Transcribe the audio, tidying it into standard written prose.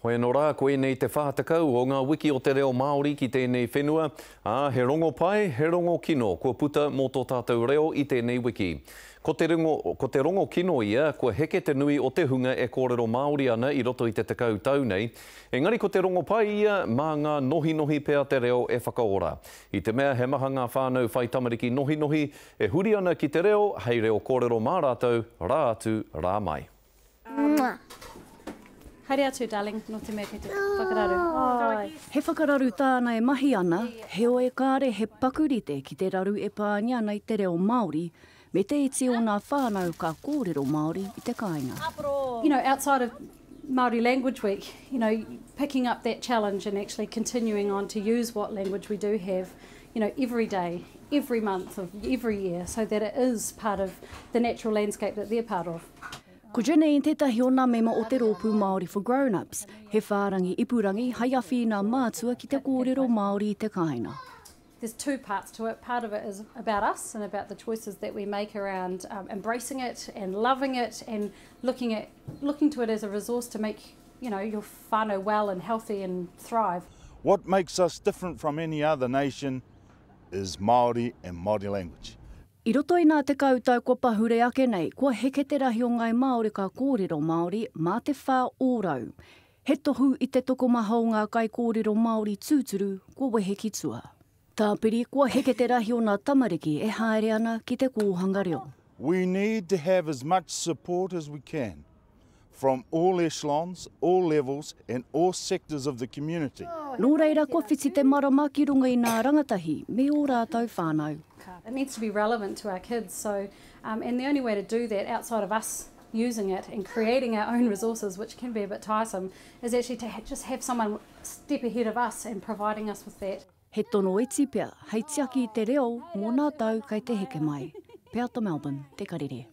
Hoi anō rā, koinei te 40 o ngā wiki o te reo Māori ki tēnei whenua, ā, he rongo pai, he rongo kino kua puta mō tō tātou reo i tēnei wiki. Ko te rongo, ko te rongo kino ia, kua heke te nui o te hunga e kōrero Māori ana i roto i te tekau tau nei, engari ko te rongo pai ia, mā ngā nohinohi pea te reo e whakaora. I te mea he maha ngā whānau whai tamariki nohinohi e huri ana ki te reo hei reo kōrero mā rātou, rā atu, rā mai. Mwah. Haere atu, darling, nō te mea kei te whakararu. He whakararu tāna e mahi ana, heoi kāre he paku rite ki te raru e pāngia ana i te reo Māori, me te iti o nā whānau ka kōrero Māori i te kāinga. You know, outside of Māori Language Week, you know, picking up that challenge and actually continuing on to use what language we do have, you know, every day, every month of every year, so that it is part of the natural landscape that they're part of. Ko Janine tētahi o nā mema o te rōpū Māori for Grown Ups, he whārangi ipurangi hai awhi i nā mātua ki te kōrero Māori i te kāinga. There's two parts to it. Part of it is about us and about the choices that we make around um, embracing it and loving it and looking at looking to it as a resource to make you know your whānau well and healthy and thrive. What makes us different from any other nation is Māori and Māori language. I roto i nā tekau tau kua pahure ake nei, kua heke te rahi o ngāi Māori ka kōrero Māori mā te 4%. He tohu i te tokomaha o ngā kaikōrero Māori tūturu kua wehe ki tua. Tāpiri, kua heke te rahi o nā tamariki e haere ana ki te kōhanga reo. We need to have as much support as we can from all echelons, all levels and all sectors of the community. Nō reira kua whiti te marama ki runga i nā rangatahi me ō rātou whānau. It needs to be relevant to our kids so um and the only way to do that outside of us using it and creating our own resources which can be a bit tiresome is actually to just have someone step ahead of us and providing us with that. He tono iti pea hei tiaki i te reo mō nā tau kei te heke mai. Peata Melbourne, Te Karere.